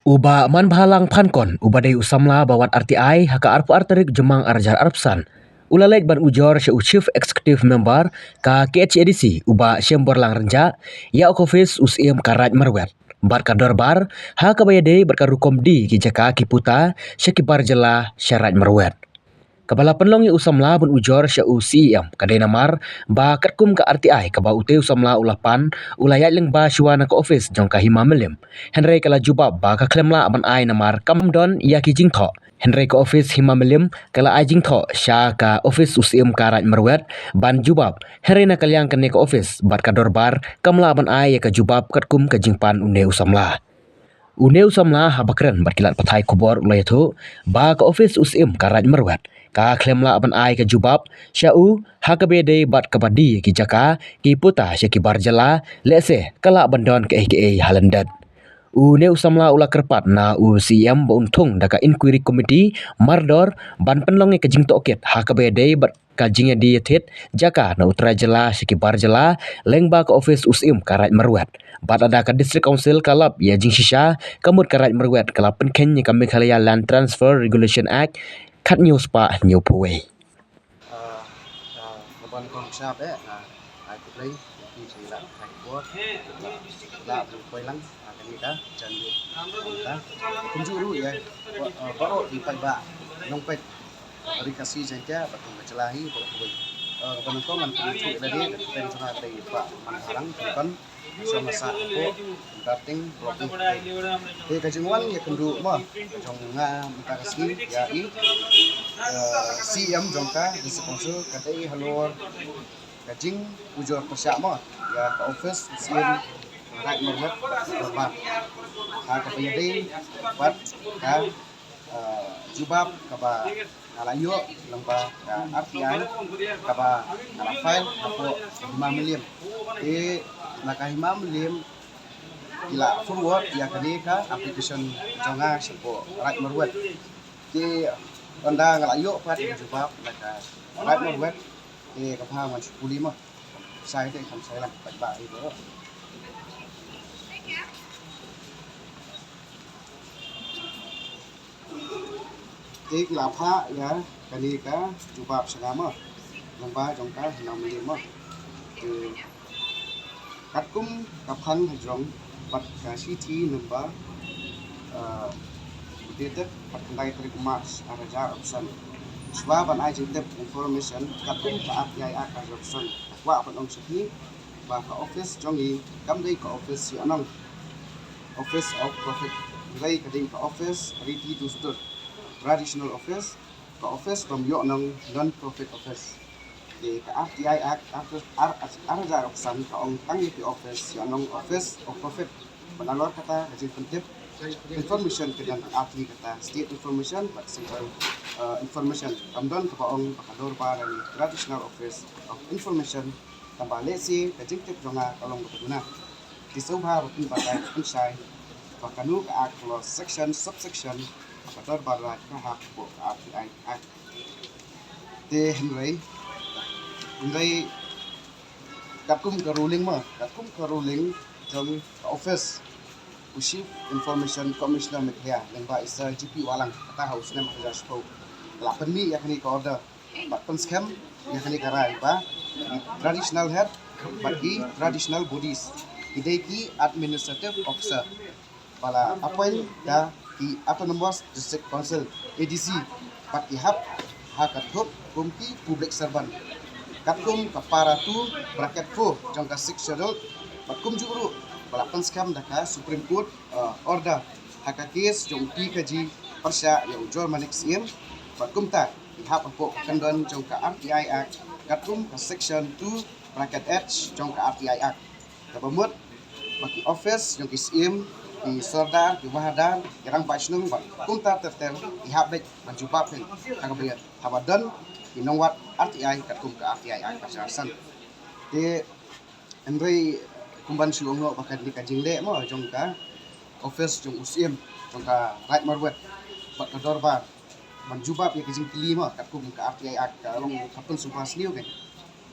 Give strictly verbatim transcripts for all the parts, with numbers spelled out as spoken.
U Bah Manbhalang Phankon, uba dei u samla ba wad R T I ha ka arphew ar tarik Jymmang arhajar arphew san, u la leit ban ujor sha u Chief Executive Member ka K H A D C, u Bah Shemborlang Rynjah, ïa ka office u Syiem ka Raid Marwet bad ka dorbar, ha kaba ïadei bad ka rukom die ki jaka ki puta sha ki bar jylla sha Raid Marwet. Kaba la pynlong ïa u samla ban ujor sha u C E M ka dei namar ba katkum ka R T I kaba utei u samla u la pan, u la ïaid lyngba shuwa na ka office jong ka Hima Mylliem. Hynrei ka la jubab ba ka khlem lah ban ai namar kam don ïa ki jingthoh. Hynrei ka office Hima Mylliem ka la ai jingthoh sha ka office u Syiem ka Raid Marwet ban jubab. Hynrei na ka liang kane ka office bad ka dorbar kam lah ban ai ïa ka jubab katkum ka jingpan une u samla. Une u samla haba kren bad ki lad pathai khubor u la ïathuh ba ka office u Syiem ka Raid Marwet ka khlem lah ban ai ka jubab sha u ha kaba ïadei bad kaba die ki jaka ki puta sha ki bar jylla, lehse ka lah ban don kaei kaei ha lyndet. Une u samla u la kyrpad na u C E M ba un thung da ka inquiry committee mardor ban pynlong ïa ka jingtohkit ha kaba ïadei bad ka jingïadie thied jaka na u trai jylla sha ki bar jylla lyngba ka office u Syiem ka Raid Marwet. Bad lada ka District Council ka lap ïa jingshisha, ka mut ka Raid Marwet ka la pynkheiñ ïa ka Meghalaya Land Transfer Regulation Act khathynñiew spah hynñiewphew wei. Ah, ah, ka ban kong sha be, ah, ai khublei ïa phi sha ïa la ka khubor. La bu poi lang, ah, kane ka jan ïa ka. Kumjuh ruh ïa, ah, baroh ki paidbah nongpeit Ri Khasi Jaiñtia bad kum ka jylla hi baroh kawei. Ah, ka ban kong ngan pynthut ïa lade, ka kyrteng jong nga ka dei Bah Manbhalang Phankon. Song nga sah hapoh Darting Block A. Te ka jingwan ïakynduh mo ka jong nga mynta ka sngi ïa i, eh, C E M jong ka District Council ka dei halor ka jingujor pyrshah mo ïa ka office C E M Raid Marwet Dorbar. Ha kaba ïadei bad ka ah, jubab kaba nga la ïoh lyngba ka R T I kaba nga la file hapoh Hima Mylliem. Te na ka Hima Mylliem ki la forward ïa kane ka application jong nga shapoh Raid Marwet. Te ynda nga la ïoh pat ka jubab na ka Raid Marwet, te ka bha ngan shu pule mo. Shai te kham shai lang, pat ba i bro. Te ki la phah ïa kane ka jubab sha nga mo, lyngba jong ka Hima Mylliem mo. Te katkum ka phang hajrong bad ka shithi number, eh, dated bad khyndai tarik March arhajar arphew san. Shuwa ban ai jingtip information katkum ka R T I Act arhajar arphew san, nga kwah ban ong sha phi ba ka office jong ngi kam dei ka office ïa nong, office of profit, hynrei ka dei ka office riti dustur, traditional office, ka office bym ïoh nong, non profit office. Te ka R T I Act ar, ar, arhajar arphew san ka ong tang ïa ki office ïa nong, office of profit. Bad nalor kata ka jingpyntip information ka don tang ar tylli, kata state information bad central, eh, information. Kam don kaba ong ba ka dorbar lane traditional office of information. Tangba lehse ka jingtip jong nga ka long kaba duna. Te sngewbha ba phin batai, phin shai ba kano ka act, halor section, subsection, ba ka dorbar Raid ka hap hapoh ka R T I Act. Te hynrei, hynrei katkum ka ruling mo, katkum ka ruling jong ka office u Chief Information Commissioner Meghalaya lyngba i Sir G P Wahlang, kata ha u snem arhajar shiphew, la pynmih ïa kane ka order bad pynskhem ïa kane ka rai ba ki traditional head bad ki traditional bodies ki dei ki administrative officer ba la appoint da ki Autonomous District Council, A D C, bad ki hap ha ka thup kum ki public servant katkum ka para two bracket four jong ka Sixth Schedule, bad kumjuh ruh ba la pynskhem da ka Supreme Court, uh, order ha ka case jong u T K G pyrshah ïa u Jor Manik Syiem, bad kumta ki hap hapoh ka kyndon jong ka R T I Act katkum ka section two bracket H jong ka R T I Act. Kaba mut ba ki office jong ki Syiem, ki Sordar, ki Wahadar, ki Rangbah Shnong bad kumta ter ter ki hap beit ban jubab hi ha kaba ïa, haba don ki nongwad R T I katkum ka R T I Act arhajar arphew san. Te hynrei kumban shu ong noh ba kane ka jingleh mo jong ka office jong u Syiem jong ka Raid Marwet bad ka dorbar ban jubab ïa ka jingkylli mo katkum ka R T I Act ka long ka pynsngewbha sniew kein.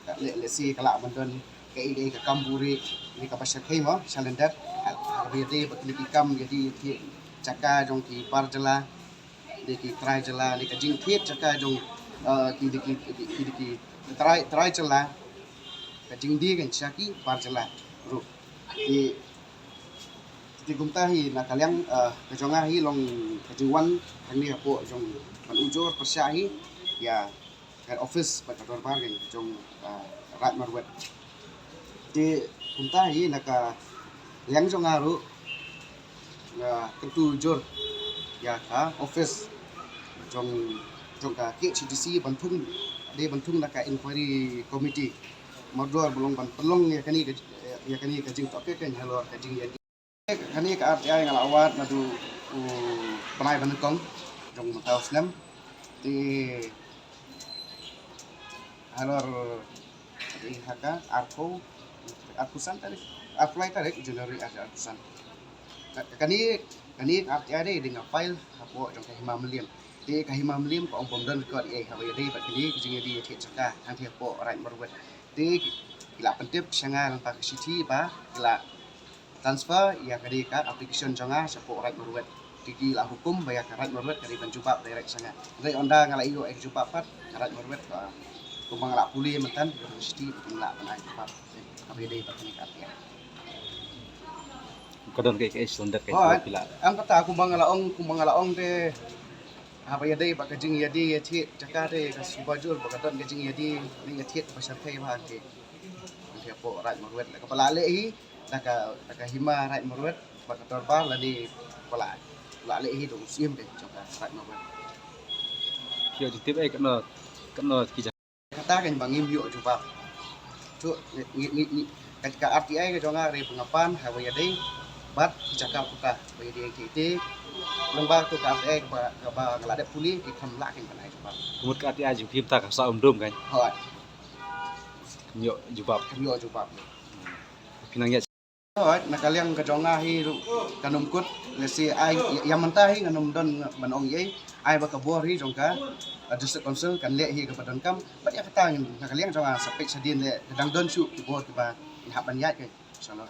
Ka leh, lehse ka lah ban don kaei kaei ka kam buhrieh ne kaba shyrkhei mo sha lyndet. Ha kaba ïadei bad kine ki kam ïadei ïa ki jaka jong ki bar jylla, de ki trai jylla, de ka jingthied jaka jong, eh, ki de ki, ki, ki de ki trai, trai jylla, ka jingdie kan sha ki bar jylla ruh. Te, te kumta hi na ka liang, eh, ka jong nga hi long ka jingwan hangne hapoh jong ban ujor pyrshah hi ïa ka office bad ka dorbar ka jong, ah, Raid Marwet. Te kumta hi na ka liang jong nga ruh, ah, kyntu jur ïa ka office jong, jong ka K H A D C ban thung, dei ban thung na ka inquiry committee. Mardor ba long ban pynlong ïa kane ka, ïa kane ka jingtohkit kan halor ka jingïa Kane ka R T I nga la wad naduh u bnai ba nyngkong jong mynta u snem. Te halor, te ha ka arphew, arphew san tarik, arphew lai tarik January arphew san. Ka, kane, kane ka R T I dei, dei nga file hapoh jong ka Hima Mylliem. Te ka Hima Mylliem ka ong bym don record ei haba ïadei bad kane ka jingïadie ïathied jaka hangtei hapoh Raid Marwet. Te ki la pyntip sha nga lyngba ka shithi ba ki la transfer ïa ka dei ka application jong nga shapoh Raid Marwet. Te ki la hukum ba ïa ka Raid Marwet ka dei ban jubab direct sha nga. Hynrei ynda nga la ïoh ïa ka jubab pat ka Raid Marwet, ka, kumba nga la pule mynta ka shithi ba kin lah ban ai jubab. Haba ïadei bad kane ka R T I. Ka don kaei kaei shlondet kaei. Hooid, phi la. Em kata kumba nga la ong, kumba nga la ong te haba ïadei bad ka jingïadie ïathied jaka te ka sngewbha jur ba ka don ka jingïadie ne ïathied ba shyrkhei ba hangtei. Hangtei hapoh Raid Marwet la kaba la leh hi da ka, da ka Hima Raid Marwet bad ka dorbar lane ba la, la leh hi da u Syiem te jong ka Raid Marwet. Ki ïoh jingtip ei katno, katno ki Kata kan ba ngim ïoh jubab. Tu ngi, ngi, ngi, ka, ka R T I ka jong nga re ba nga pan haba ïadei bad ki jaka puta ba ïadei ki te. Long ba tu ka R T I ba, ba nga la dep pule ki kham lah kan ban ai jubab. Ka mut ka R T I jong phi mynta ka sah um dum kan. Hooid. Kan ïoh jubab. Kan ïoh jubab. Phi nang ïa Hooid, na ka liang ka jong nga hi ruh kan ym kut, lehse ai ïa mynta hi ngan ym don ban ong ei, ai ba ka bor hi jong ka, uh, District Council kan leh hi kaba donkam, bad ïa kata ngin, na ka liang jong nga sa peit shadien leh ka dang don shuh ki bor kiba ngin hap ban ïaid ka. Inshallah.